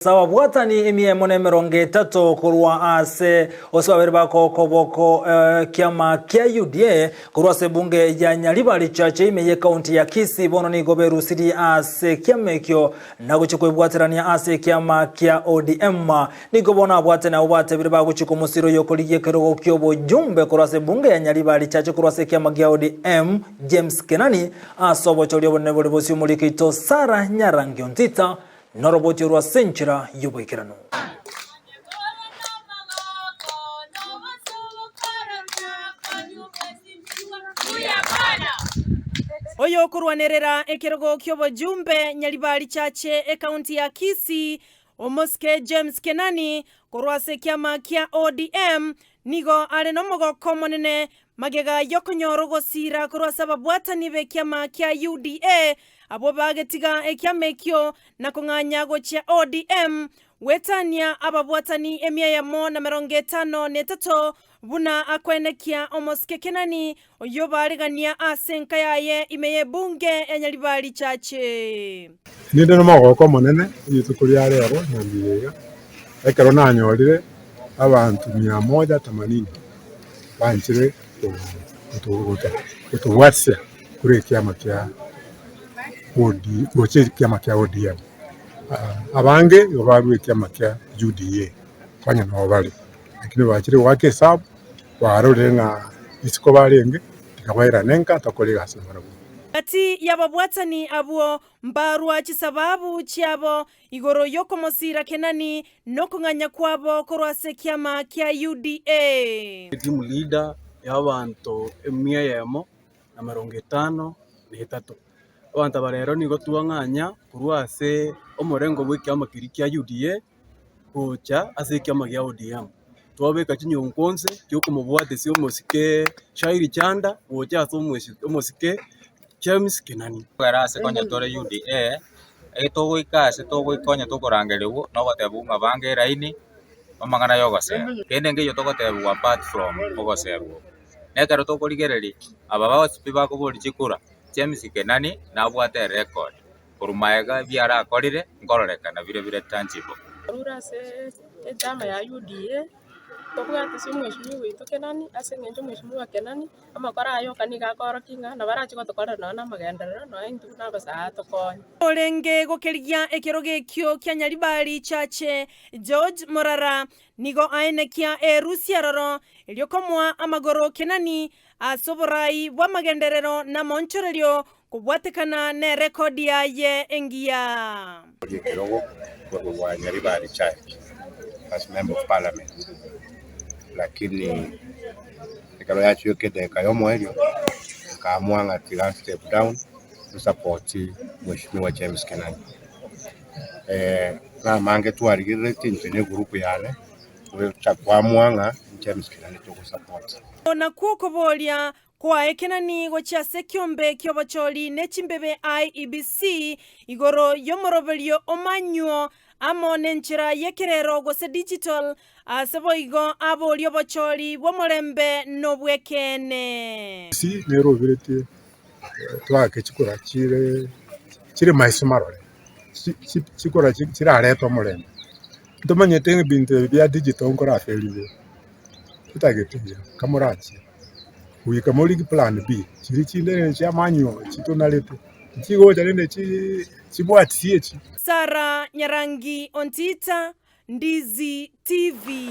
Ababwatani emiemo nemerongo etato korwa ase ose babere bakokoboko kiama kia UDA korwa ase ebunge ya Nyaribari Church ime ye county ya Kisii bono nigo berusirie ase ekiama ekio na gochia kwebwaterania ase ekiama kia ODM. Nigo bono abwatani abwo batebire bagochia komosira oyokorigia ekerogo ki'obojumbe korwa ase ebunge ya Nyaribari Church korwa ase ekiama gia ODM James Kenani ase obochori obonene bore bosio omoriki oito Sarah Nyarangi Ontita Noroboti orwo ase enchera y'oboikeranu. Oyokorwanerera ekerogo ki'obojumbe Nyaribari Chache ekaunti ya Kisii, Omosike James Kenani korwa ase ekiama kia ODM nigo are nomogoko omonene Magega y'okonyora ogosiira korwa ase ababwatani b'ekiama kia UDA, abwo bagetiga ekiama ekio na kong'anya gochia ODM, gwetania ababwatani emia eyemo na merongo etano na etato, buna akoenekia omosike Kenani oyio baregania ase enka yaye ime y'ebunge ya Nyaribari Chache. Ninde nomogoko omonene rituko ria rero nyambia iga, ekero nanyorire abanto mia moja themanini. Banchire gotobwatisia korwa ekiama kia OD gocha ekiama kia ODM. Abange igo barwa ekiama kia UDA konya nabo bare, lakini bachire goaka esabu barorire ng'a isiko barenge tiga bairane nka tokore egasi nabarabwo. Gati y'ababwatani abwo mbarwa chisababu chiabo Igoro y'okomosiira Kenani nokong'anya kwabo korwa ase ekiama kia UDA. Team leader ya abanto emia eyemo na merongo etano na etato. Abanto aba rero nigo twang'anya korwa ase omorengo bw'ekiama keria kia UDA gocha ase ekiama gia ODM. Twabeka chinyongo inse chiokomobwatesia omosike Shairi Chanda gocha ase omosike James Kenani. Ekero ase konya tore UDA, etogoika ase togoika onye tokorangerigwa na ogotebiwa ng'a banga eraini, amang'ana ya ogosera. Kende nkeiyo togotebiwa apart from ogoserwa okwo. Na ekero tokorigereria, aba bonsi pi bakoboria chikura, James Kenani nabwate erecord, korwa maega ebi arakorire, nkororekana bire bire tangible. Twarure ase echama ya UDA, tobwate ase omweshimiwa oito Kenani, ase eng'encho omweshimiwa Kenani. Amakora aya oka nigo akoorokia ng'a nabo arache gotokorera nonya namagenderero, nonya intwe buna abasae atokonye. Orenge gokerigia ekerogo ekio kia Nyaribari Chache, George Morara, nigo aenekia erusia aroro erio komoa amagoro Kenani ase oborai bw'amagenderero na amaonchorerio kobwatekana nerekodi yaye engiya. Ekerogo korwa gwa Nyaribari Church as member of parliament lakini ekero yachioka edageka y'omoerio nkaamua ng'a tiga step down nsupport mweshimiwa James Kenani. Namange twarigereretie inche na egroup yane gocha koamua ng'a James Kenani togosupport. Nakwo okoboria Kwaye Kenani gochia ase ekiombe ki'obochori ne chimbebe IEBC igoro y'omoroberio o manyuo amo nenchera y'ekerero gose digital ase boigo aborie obochori bw'omorembe nobw'ekeene. Gusii neroberetie twake chikura chire chire maiso marore, chikura chirarete omorembe. Ntomanyete ng'a ebinto ebi bia digital nkoraferigwe, totagete iga kamorachie. Goika morigi plan B, chiria chinde rende chia manual chitonarete, nchigocha rende chibwatisi echi. Sarah Nyarangi Ontita, Ndizi TV.